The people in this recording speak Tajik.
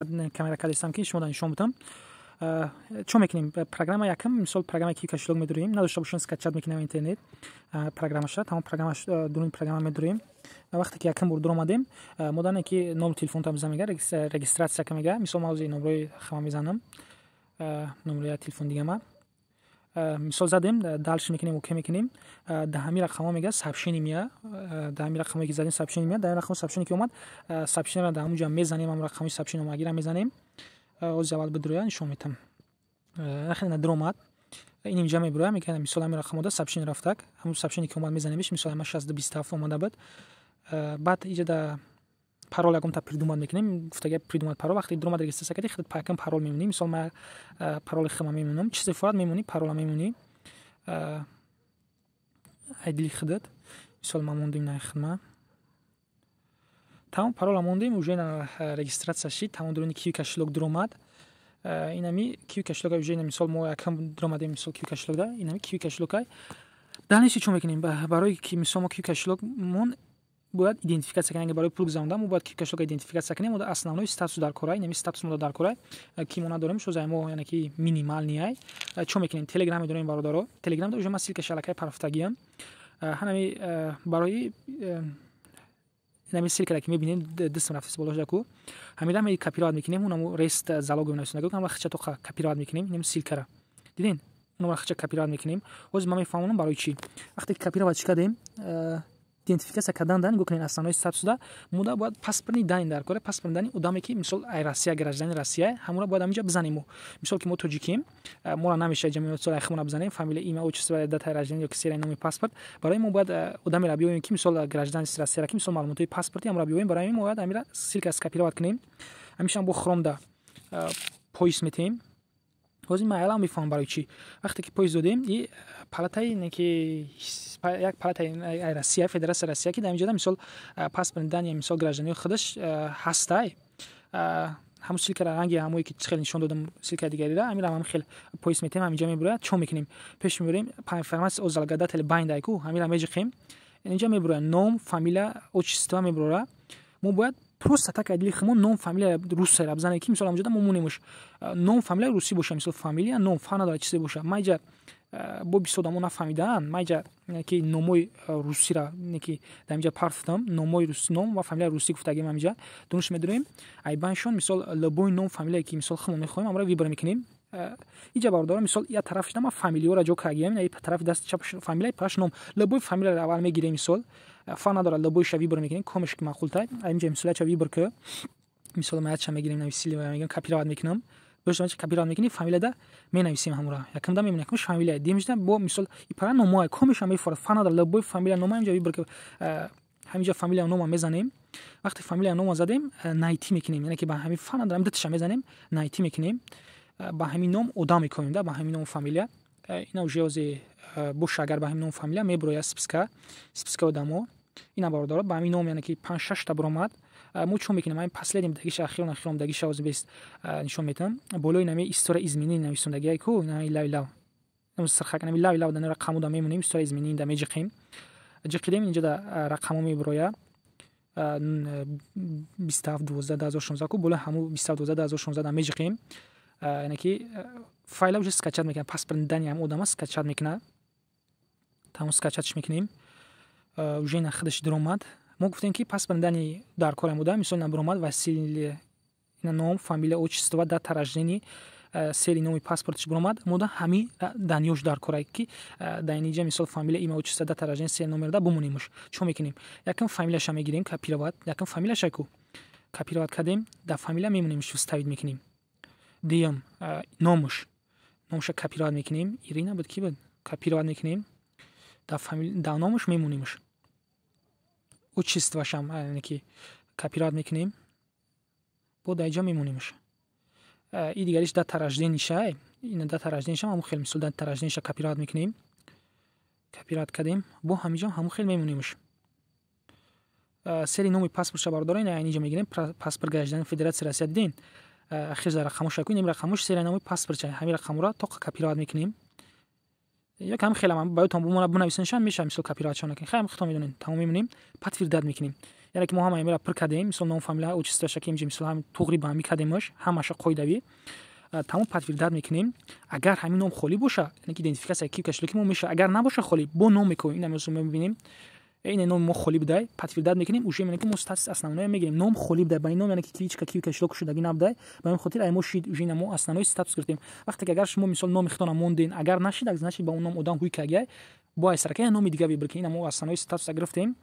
Камера кардистам, ки шумо нишон будам. Чо мекунем? Программа якм, мисол, программа Киви кошелёк медурем. Надошта бошем, скачать мекунем интернет программаша. Тамом, программа, дуруни программа медурем. Вақте ки якм бор дуромадем, мо дане ки номер телефонта бизан, мега регистрация ка мега. Мисол, ма ози номерои хама мезанам, номерои телефон дигама. Мисол, задем, дальше мекунем, окей мекунем. Да ҳамин рақамҳо мега сообщение мия. Да ҳамин рақамҳое ки задем, сообщение мия. Да ҳамин рақамҳо сообщение ки омад, сообщениеро дар ҳамун ҷо мезанем, ҳамун рақамҳои сообщение омагира мезанем. Ози аввал бидуроя, нишон метам. Хеле надуромад, ин инҷа мебуроя, мега, мисол, ҳамин рақамҳода сообщение рафтак. Ҳамун сообщение ки омад, мезанемиш. Мисол, ама 6227 омада буд. Баъд иҷа да парол ягонта придумать мекунем. Гуфтага, придумать парол. Вақте дуромад, регистрация кардӣ, худат якм парол мемонӣ. Мисол, ма пароли худма мемонам. Чизе форад мемонӣ, парола мемонӣ айдили худат. Мисол, ма мондем на худма. Тамом, парола мондем, уже регистрация шид. Тамом, дуруни Киви кошелёк дуромад. Инами Киви кошелёк уже. Мисол, мо якам дуромадем, мисол, Киви кошелёк да, инами Киви кошелёкай. Дальше чо мекунем? Барои ки, мисол, мо Киви кошелёк мон бояд идентификация кунем. Барои пул гузарондан мо бояд Киви кошелёк идентификация кунем. Мо основной статус дар кора, инами статус мо дар кора, ки мо надорем, шо мо, яъне ки минимальный ай. Чо мекунем? Телеграм медорем, бародаро. Телеграм да уже ма ссылка шалакай парафтагиам. Ҳанами барои инами ссылка ки мебинем, дастам рафтаст болошдаку, ҳамира ме копировать мекунем. Унаму рест залог менависондаку, ҳама хича тоқа копировать мекунем. Инами ссылкара дидин, унамро хича копировать мекунем. Ҳозир ман мефаҳмонам барои чӣ. Вақте ки копировать кардем, идентификация кардан да, нигоҳ кунед, основной статусда муда бояд паспортный данные дар кора. Паспортный данные одаме ки, мисол, ай Россия, гражданин Россия, ҳамура бояд ҳаминҷа бизанем. Мо, мисол, ки мо тоҷикем, моро намешавад ҷа, мисол, ай худмона бизанем, фамилия, имя, отчество, дата рождения ё ки серия номи паспорт. Барои мо бояд одамеро биёем, ки, мисол, гражданин Россияра, ки, мисол, маълумотҳои паспорти ҳамура биёем. Барои мо бояд ҳамира ссылка скопировать кунем. Ҳамишам бо хромда поиск метем. Ҳозир ман айлам мефаҳмам барои чӣ. Вақте ки поиск додем, и палатаи ки як палатаи Россия, Федератсия Россия, ки дар инҷода, мисол, паспорт данные, мисол, граждании худаш ҳастай. Ҳамун ссылкара, ранги ҳамое ки хеле нишон додам, ссылкаи дигарира, ҳамира ҳам хел поиск метем, ҳаминҷа мебурояд. Чо мекунем? Пеш мебурем, информация о залогодателе байндайку, ҳамира меҷиқем. Инҷа мебурояд ном, фамилия, отчество мебурора. Мо бояд просто так айдили химо ном, фамилия русера бизанем, ки, мисол, ҳамҷода мо монемш, ном, фамилия русӣ боша. Мисол, фамилия, ном фарқ надорад, чизе боша. Ма иҷа бо бисёр одамо нафаҳмидаанд. Ма иҷа ки номои русира ки дар инҷа партфтам, номои рус, ном ва фамилияи русӣ гуфтагим. Ҳаминҷа дунуш медорем айбаншон. Мисол, любой ном, фамилия ки, мисол, химо мехоҳем, амра выбор мекунем. Иҷа, бародаро, мисол, я тараф шуда, ма фамилиёра ҷо кардагиам. Тарафи даст чап фамилия, паш ном. Любой фамилияро аввал мегирем. Мисол, фарқ надорад, любойша выбор мекунем, комеш ки маъқултай. Инҷа, мисол, яча выбор ки, мисол, ма яча мегирем, нависили мегирем, копировать мекунам. Бошта копировать мекунем, фамилияда менависем ҳамура. Якамда мемонем, якамш фамилия, димишда бо, мисол, ипара номоа комеша мефорад, фарқ надорад, любой фамилия, нома инҷа выбор ки, ҳаминҷа фамилия, нома мезанем. Вақте фамилия, нома задем, найти мекунем, яъне ки ба ҳамин, фарқ надорад, дуташа мезанем, найти мекунем. Ба ҳамин ном одам мекунем да, ба ҳамин ном, фамилия. Ина уже ози боша, агар ба ҳамин ном, фамилия мебурояд списка одамо. Ина, бародаро, ба ҳамин ном, яъне ки панҷ шашта буромад. Мо чо мекунем? Ҳамин последний дагиша, ахирон, ахирон дагиша ози бест нишон метавам. Болои нами история изменений нависондагиай ку, нами лави лав сирхак, нами лави лав да рақамуда мемонем, история изменений да меҷиқем. Ҷиқидем, инҷа да рақамо мебуроя, 27.12.2016 ку. Болои ҳаму 27.12.2016 да меҷиқем, яъне ки файла уже скачать мекунад, паспорт данные ҳам одама скачать мекунад. Тамом, скачатьш мекунем, уже ина худаш даромад. Мо гуфтем, ки паспорт данные дар корам буда. Мисол, ина баромад Василий, ина ном, фамилия, отчество, дата рождения, серия номи паспортш баромад. Мода ҳами данныеш дар кора, ки дар инҷа, мисол, фамилия, имя, отчество, дата рождения, серия номерда бумонемш. Чо мекунем? Якам фамилияша мегирем, копировать. Якам фамилияша ку копировать кардем, дар фамилия мемонемш, вставить мекунем. Дуюм номуш, номуша копировать мекунем. Ирина буд, ки буд, копировать мекунем, дар номуш мемонемш. Отчествошам, яъне ки, копировать мекунем, бо дар инҷа мемонемш. И дигариш дата рождениша. Ина дата рождениша ҳамун хел, мисол, дата рождениша копировать мекунем. Копировать кардем, бо ҳаминҷо ҳамун хел мемонемш. Серия номи паспортша, бародаро, ина инҷа мегирем, паспорт гражданин Федератсияи Россия. Дидем, ахир за рақамоша ку, ин рақамош серия номи паспортша. Ҳамин рақамора тоқа копировать мекунем. Як ҳам хелам баётон бумона бунависеншам меша. Мисол, копировать шон накунем, хайм худтон медонем. Тамом, мемонем, подтвердить мекунем. Яъне ки мо ҳама имера пур кардем, мисол, ном, фамилия, отчество ша, ки инҷа, мисол, ҳам туғри ба ҳами кардемаш, ҳамаша қоидавӣ. Тамом, подтверждать мекунем. Агар ҳамин ном холӣ боша, яъне ки идентификация Киви кошелёк и мо меша. Агар набоша холӣ, бо ном мекунем. Ина мисол мебинем, ин номи мо холӣ будай, подтверждать мекунем. Уже яъне ки мо статус основной мегирем. Ном холӣ будай, ба ин ном, яъне ки кличка Киви кошелёк шудагӣ набудай, ба ин хотир ай мо шид. Уже ина мо основной статус гирифтем. Вақте ки агар шумо, мисол, номи худтона монден, агар нашид, значит, ба он ном одам ҳуй кагиай, бо ай сарака я номи дига выбор кунем. Ина мо основной статуса гирифтем.